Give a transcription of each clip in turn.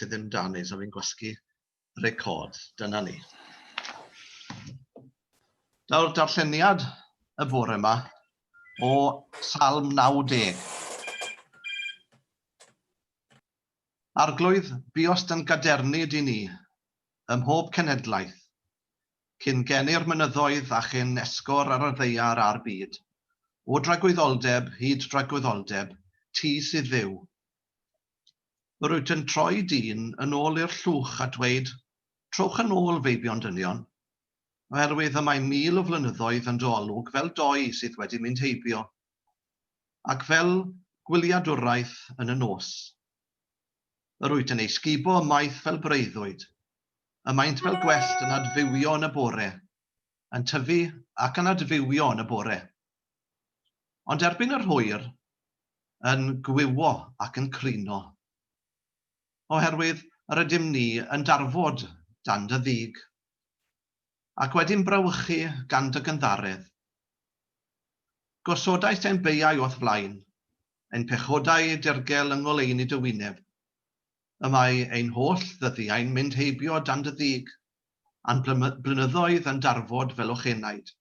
sydd ddim 'da ni, so fi'n gwasgu record. Dyna ni. Daw'r darlleniad y bore yma o Salm 90. Arglwydd, buost yn gadernid i ni ym mhob cenhedlaeth, cyn geni'r mynyddoedd a chyn esgor ar y ddaear a'r byd, o dragwyddoldeb hyd dragwyddoldeb, ti sydd Dduw. Yr wyt yn troi dyn yn ôl i'r llwch a dweud, Trowch yn ôl, feibion dynion, oherwydd y mae 1,000 o flynyddoedd yn dy olwg fel doi sydd wedi mynd heibio. ac fel gwyliadwraeth yn y nos. Yr wyt yn eu sgubo ymaith fel breuddwyd, y maent fel gwellt yn adfywio yn y bore, yn tyfu ac yn adfywio yn y bore. Ond erbyn yr hwyr, yn gwywo ac yn crino. Oherwydd yr ydym ni yn darfod dan dy ddig, ac wedi'n brawychu gan dy gynddaredd. Gosodaist ein beiau o'th flaen, ein pechodau dirgel yng ngoleuni dy wyneb. Y mae ein holl ddyddiau'n mynd heibio dan dy ddig, a'n blynyddoedd yn darfod fel ochenaid.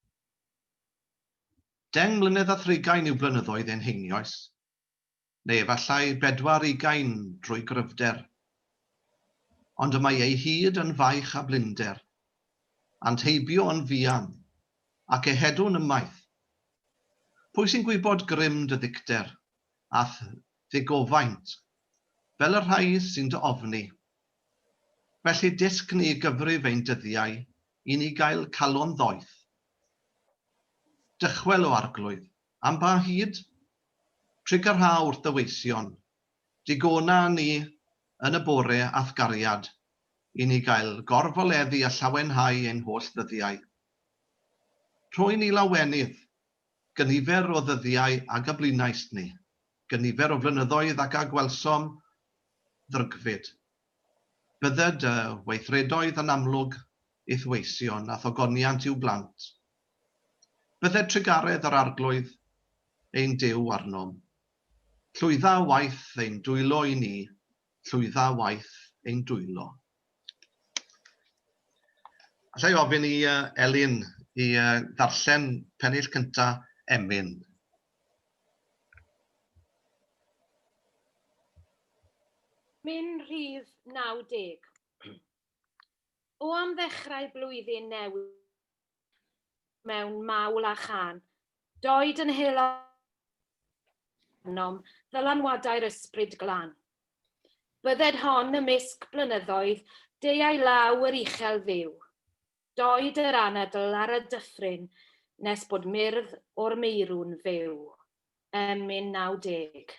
10 mlynedd a thrigain yw blynyddoedd ein heinioes, neu efallai bedwar ugain drwy gryfder. Ond y mae eu hyd yn faich a blinder, a'n heibio yn fuan, ac ehedwn ymaith. Pwy sy'n gwybod grym dy ddicter, a'th ddigofaint, fel y rhai sy'n dy ofni? Felly dysg ni gyfrif ein dyddiau i ni gael calon ddoeth. Dychwel, O Arglwydd, am ba hyd? Trugarha wrth dy weision, digona ni yn y bore a'th gariad, i ni gael gorfoleddu a llawenhau ein holl ddyddiau. Rhoi ni lawenydd, gynifer o ddyddiau ag a blinaist ni, gynifer o flynyddoedd ag a gwelsom ddrygfyd. Bydded dy weithredoedd yn amlwg i'th weision a'th ogoniant i'w blant. Bydded trugaredd yr Arglwydd ein Duw arnom. Llwydda waith ein dwylo i ni, llwydda waith ein dwylo. Alla i ofyn i Elin i ddarllen pennill cynta emyn. Emyn rhif 90. O am ddechrau blwyddyn newydd mewn mawl a chân, doed yn hel arnom ddylanwadau'r ysbryd glân. Bydded hon ymysg blynyddoedd, deuai law yr uchel Dduw. Doed yr anadl ar y dyffryn nes bod myrdd o'r meirw'n fyw. Emyn 90.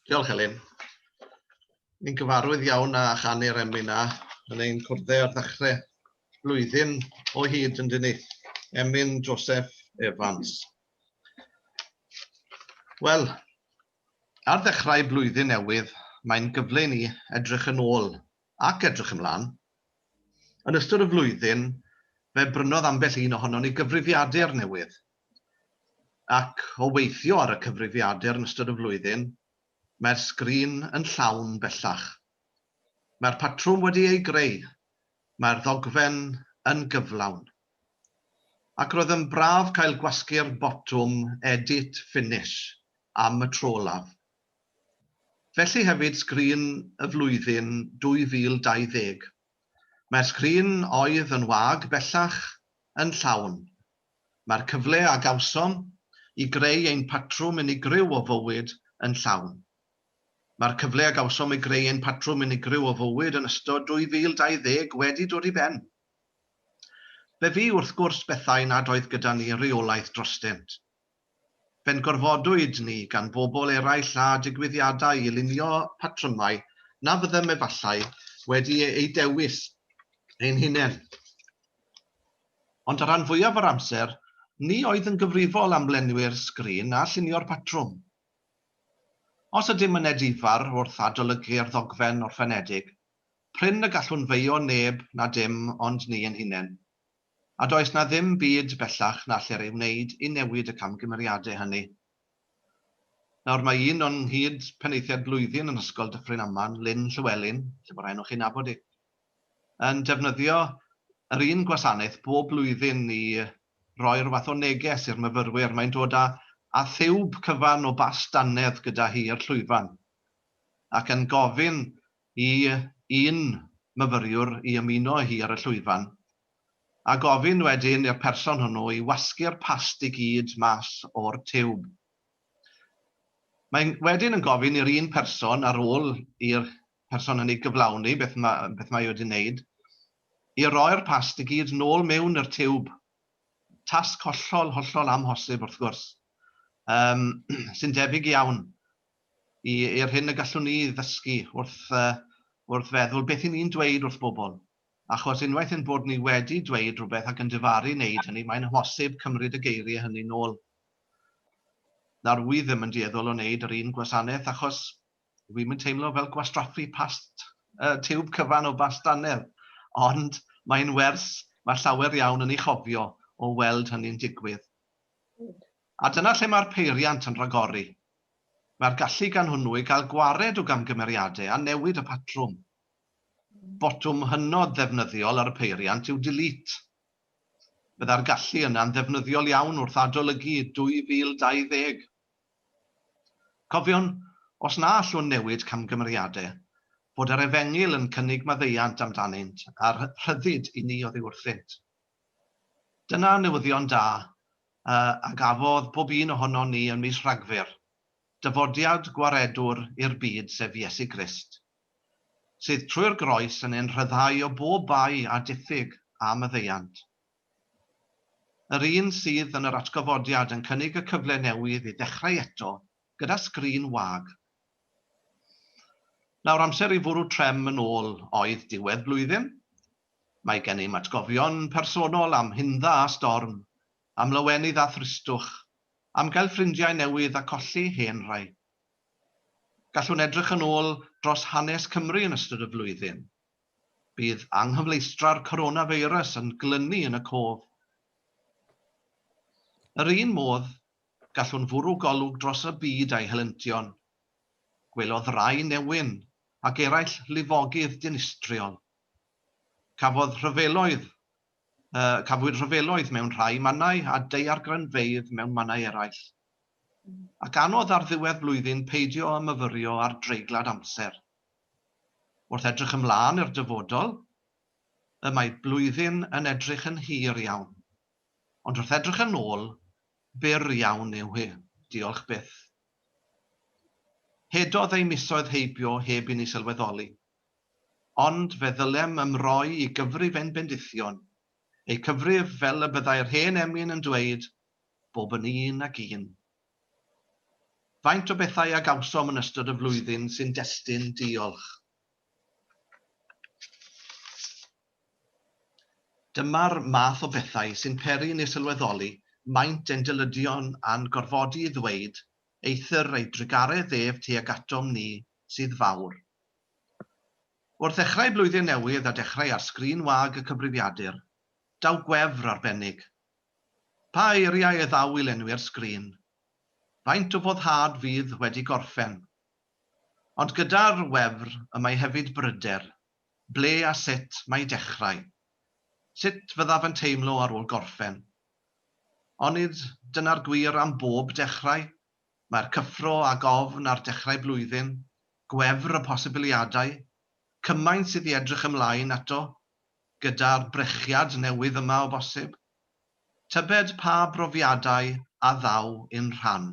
Diolch, Elin. Ni'n gyfarwydd iawn â chanu'r emyn 'na yn ein cwrddau ar ddechrau blwyddyn o hyd, yn dyn ni? Emyn Joseph Evans. Wel, Ar ddechrau blwyddyn newydd, mae'n gyfle i ni edrych yn ôl ac edrych ymlaen. Yn ystod y flwyddyn, fe brynodd ambell un ohonon ni gyfrifiadur newydd. Ac o weithio ar y cyfrifiadur yn ystod y flwyddyn, mae'r sgrin yn llawn bellach. Mae'r patrwm wedi ei greu, mae'r ddogfen yn gyflawn. Ac roedd yn braf cael gwasgu'r botwm Edit Finish am y tro olaf. Felly hefyd sgrin y flwyddyn 2020. Mae'r sgrin oedd yn wag bellach yn llawn. Mae'r cyfle a gawsom i greu ein patrwm unigryw o fywyd yn llawn. Mae'r cyfle a gawsom i greu ein patrwm unigryw o fywyd yn ystod 2020 wedi dod i ben. Fe fu, wrth gwrs, bethau nad oedd gyda ni reolaeth drostynt. Fe'n gorfodwyd ni gan bobl eraill a digwyddiadau i lunio patrymau na fyddem efallai wedi eu dewis ein hunain. Ond y rhan fwyaf o'r amser, ni oedd yn gyfrifol am lenwi'r sgrin a llunio'r patrwm. Os ydym yn edifar wrth adolygu'r ddogfen orffenedig, Prin y gallwn feio neb na dim ond ni ein hunain, a does 'na ddim byd bellach na allir ei wneud i newid y camgymeriadau hynny. Nawr mae un o'n nghyd penaethiaid blwyddyn yn Ysgol Dyffryn Aman, Lynn Llywelyn, lle bod rhai o'ch chi'n nabod i, yn defnyddio yr un gwasanaeth bob blwyddyn i roi rhyw fath o neges i'r myfyrwyr. Mae'n dod â, â thiwb cyfan o bast dannedd gyda hi i'r llwyfan ac yn gofyn i un myfyriwr i ymuno â hi ar y llwyfan a gofyn wedyn i'r person hwnnw i wasgu'r past i gyd mas o'r tiwb. Mae'n wedyn yn gofyn i'r un person ar ôl i'r person hynny gyflawni beth mae, beth mae wedi wneud, i roi'r past i gyd nôl mewn i'r tiwb. Tasg hollol, hollol amhosib wrth gwrs, um, sy'n debyg iawn i'r hyn y gallwn ni ddysgu wrth, wrth feddwl beth i ni'n dweud wrth bobl. Achos unwaith ein bod ni wedi dweud rhywbeth ac yn difaru wneud hynny, mae'n amhosib cymryd y geiriau hynny nôl. Nawr, wy ddim yn dueddol o wneud yr un gwasanaeth achos wi'm yn teimlo fel gwastraffu past, tiwb cyfan o bast dannedd, ond mae'n wers mae llawer iawn yn ei chofio o weld hynny'n digwydd. A dyna lle mae'r peiriant yn rhagori. Mae'r gallu gan hwnnw i gael gwared o gamgymeriadau a newid y patrwm. Botwm hynod ddefnyddiol ar y peiriant yw Delete. Byddai'r gallu yna'n ddefnyddiol iawn wrth adolygu 2020. Cofiwn, os na allwn newid camgymeriadau, bod yr Efengyl yn cynnig maddeuant amdanynt a'r rhyddid i ni oddi wrthynt. Dyna newyddion da a gafodd pob un ohonon ni ym mis Rhagfyr, dyfodiad Gwaredwr i'r byd sef Iesu Grist, sydd trwy'r groes yn ein rhyddhau o bob bai a diffyg a maddeuant. Yr un sydd yn yr atgyfodiad yn cynnig y cyfle newydd i ddechrau eto gyda sgrin wag. Nawr amser i fwrw trem yn ôl oedd diwedd blwyddyn. Mae gennym atgofion personol am hindda a storm, am lawenydd a thristwch, am gael ffrindiau newydd a colli hen rai. Gallwn edrych yn ôl dros hanes Cymru yn ystod y flwyddyn. Bydd anghyfleustra'r coronafeirws yn glynu yn y cof. Yr un modd, gallwn fwrw golwg dros y byd a'i helyntion. Gwelodd rai newyn ac eraill lifogydd dinistriol. Cafodd rhyfeloedd, uh, cafwyd rhyfeloedd mewn rhai mannau a daeargrynfeydd mewn mannau eraill. Ac anodd ar ddiwedd blwyddyn peidio â myfyrio ar dreiglad amser. Wrth edrych ymlaen i'r dyfodol, y mae blwyddyn yn edrych yn hir iawn. Ond wrth edrych yn ôl, byr iawn yw hi, diolch byth. Hedodd ei misoedd heibio heb i ni sylweddoli. Ond fe ddylem ymroi i gyfrif ein bendithion, eu cyfrif fel y byddai'r hen emyn yn dweud, bob yn un ac un. Faint o bethau a gawsom yn ystod y flwyddyn sy'n destun diolch? Dyma'r math o bethau sy'n peri i ni sylweddoli maint ein dylydion a'n gorfodi i ddweud, eithr ei drugaredd ef tuag atom ni sydd fawr. Wrth ddechrau blwyddyn newydd a dechrau ar sgrin wag y cyfrifiadur, daw gwefr arbennig. Pa eiriau y ddaw i lenwi'r sgrin? Faint o foddhad fydd wedi gorffen? Ond gyda'r wefr y mae hefyd bryder, ble a sut mae dechrau? Sut fyddaf yn teimlo ar ôl gorffen? Onid dyna'r gwir am bob dechrau? Mae'r cyffro ag ofn ar dechrau blwyddyn, gwefr y posibiliadau, cymaint sydd i edrych ymlaen ato, gyda'r brechiad newydd yma o bosib. Tybed pa brofiadau a ddaw i'n rhan?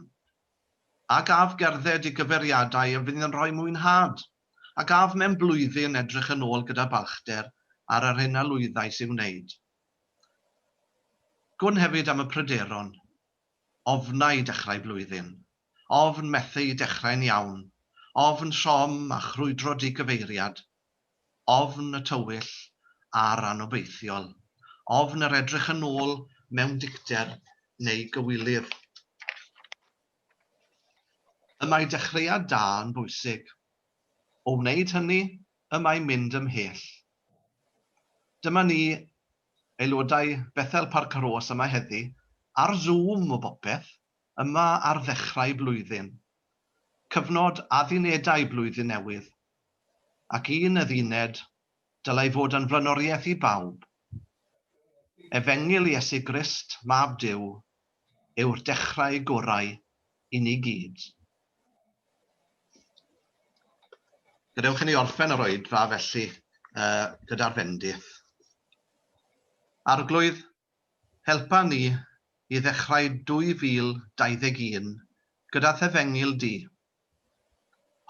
A gaf gerdded i gyfeiriadau a fydd yn rhoi mwynhad? A gaf mewn blwyddyn edrych yn ôl gyda balchder ar yr hyn a lwyddais i'w wneud? Gwn hefyd am y pryderon, ofnau dechrau blwyddyn, ofn methu dechrau'n iawn, ofn siom a chrwydro digyfeiriad, ofn y tywyll a'r anobeithiol, ofn yr edrych yn ôl mewn dicter neu gywilydd. Y mae dechreuad da yn bwysig. O wneud hynny, y mae mynd ymhell. Dyma ni, aelodau Bethel Parc y Rhos yma heddi, ar Zoom o bopeth, yma ar ddechrau blwyddyn. cyfnod addunedau Blwyddyn Newydd, ac un adduned dylai fod yn flaenoriaeth i bawb. Efengyl Iesu Grist, Mab Duw, yw'r dechrau gorau i ni gyd. Gadewch i ni orffen yr oedfa felly uh, gyda'r fendith. Arglwydd, helpa ni i ddechrau 2021 gyda thefengyl di.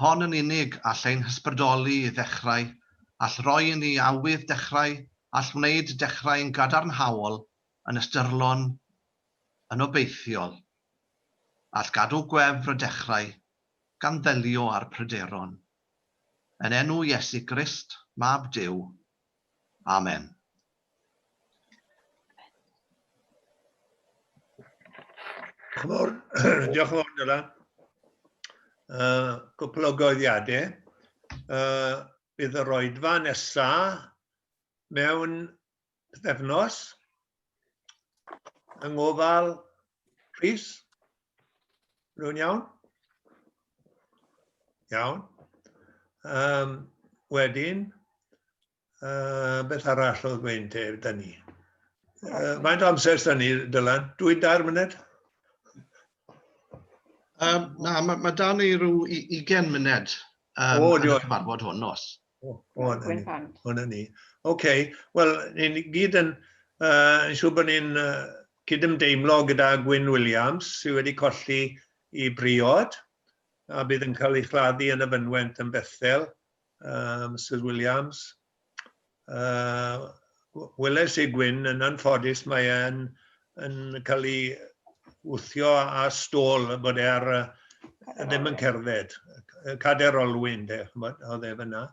Hon yn unig all ein hysbrydoli i ddechrau, all roi i ni awydd dechrau, all wneud dechrau'n gadarnhaol, yn ystyrlon, yn obeithiol. All gadw gwefr y dechrau, gan ddelio â'r pryderon. Yn enw Iesu Grist, Mab Duw. Amen. Diolch yn fawr, diolch yn fawr Dylan. Cwpl o goeddiadau. Bydd yr oedfa nesa mewn pythefnos yng ngofal Rhys. Rwy'n iawn? Iawn. Um, wedyn, beth arall oedd Wayne te, da ni? Faint o amser sydd ni, Dylan? Dwy, dair munud? Na, mae ma da ni rhyw 20 munud o, yn y cyfarfod hwn, os. O, o, na ni. O, na ni. Oce, wel, ni'n gyd yn, yn siŵr bod ni'n cydymdeimlo gyda Gwyn Williams, sydd wedi colli i briod, a bydd yn cael ei chladdu yn y fynwent yn Bethel. Mrs Williams. Weles i Gwyn yn anffodus, mae e'n yn cael ei wthio â stôl bod e ar, ddim yn cerdded. Cader olwyn, de, oedd e fyna,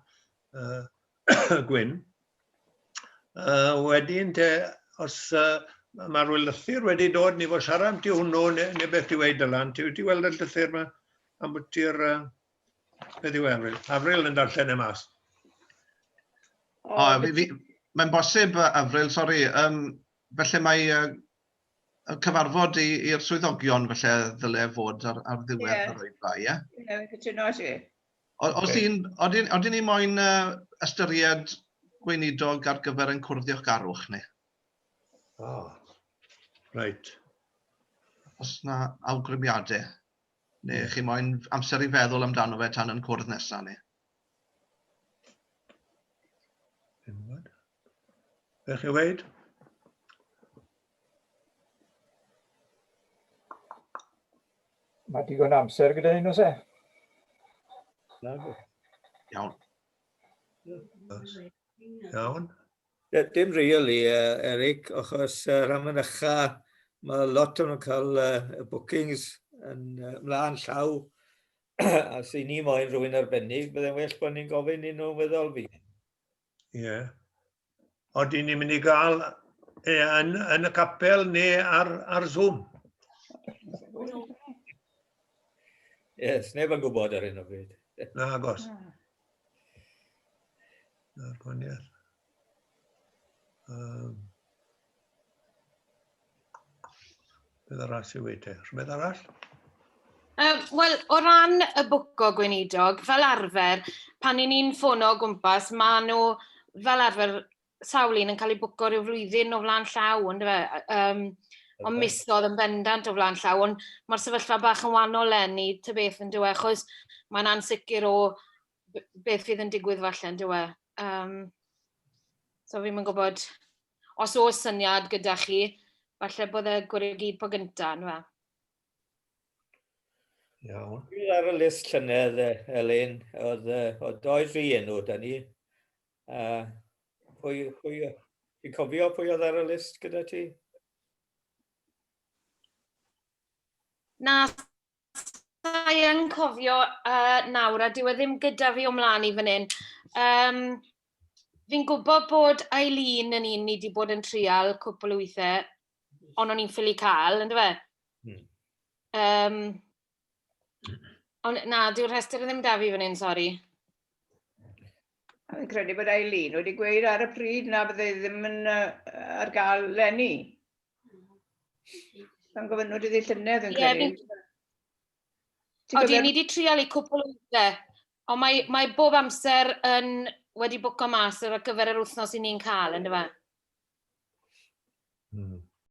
Gwyn. Wedyn, te, os mae rhyw lythyr wedi dod, ni fod siarad am ti hwnnw, neu, neu beth ti wedi Dylan, ti wedi weld y llythyr yma am bod ti'r Beth yw e, Avril? Avril yn darllen e mas. O, fi, fi, mae'n bosib, Avril, sori. Um, felly mae y cyfarfod i'r swyddogion felly ddyle fod ar, ar ddiwedd yeah. yr oedfa, ie? Ie, yeah, cytuno ti. Os okay. un, odyn, odyn ni moyn ystyried gweinidog ar gyfer ein cwrdd diolchgarwch ni? Oh, reit. Os na awgrymiadau. Neu chi moyn amser i feddwl amdano fe tan yn cwrdd nesaf ni? Be chi'n weud? Mae digon amser gyda ni, nos e? Iawn. Iawn. Dim really, Eric, achos rhan mynycha, mae lot o'n nhw'n cael bookings yn mlaen llaw, a os i ni moyn rhywun arbennig, byddai'n well bod ni'n gofyn i nhw weddol fi. Ie. Yeah. Oedden ni'n mynd i gael e yn, yn y capel neu ar, ar Zoom? Yes, neb yn gwybod ar hyn o bryd. Na, agos. Na'r gwaniaeth. Um, beth arall sy'n weud te? Rhywbeth arall? Wel, o ran y bwco gweinidog, fel arfer, pan i ni'n ffono o gwmpas, maen nhw fel arfer sawl un yn cael ei bwco rhyw flwyddyn o flaen llaw, ond fe? Ond misodd yn bendant o flaen llaw, ond mae'r sefyllfa bach yn wahanol leni, ta beth yn dyw e, achos mae'n ansicr o beth fydd yn digwydd falle, yn dyw e. So fi'n yn gwybod, os oes syniad gyda chi, falle bod e gwrdd gyd po gynta, yn fe? Iawn. Oedd ar y list llynedd, Elin, oedd, oedd doi dri enw da ni. Pwy, pwy, ti'n cofio pwy oedd ar y list gyda ti? Na, sa'i yn cofio nawr, a dyw e ddim gyda fi o mlaen i fan hyn. Fi'n gwybod bod Eileen yn un ni wedi bod yn trial cwpl o weithiau, ond o'n i'n ffili cael, ynddo fe? Ond na, dyw'r rhestr ddim da fi fan hyn, sori. Fi'n credu bod Eileen wedi gweud ar y pryd na bydde ddim yn ar gael leni. Pan gofynnwyd iddi llynedd, fi'n credu. Ti'n Odi, cofio- ni wedi trial i cwpl o weithiau, ond mae, mae bob amser yn wedi bwco mas ar gyfer yr wythnos i ni'n cael, ynddo fe?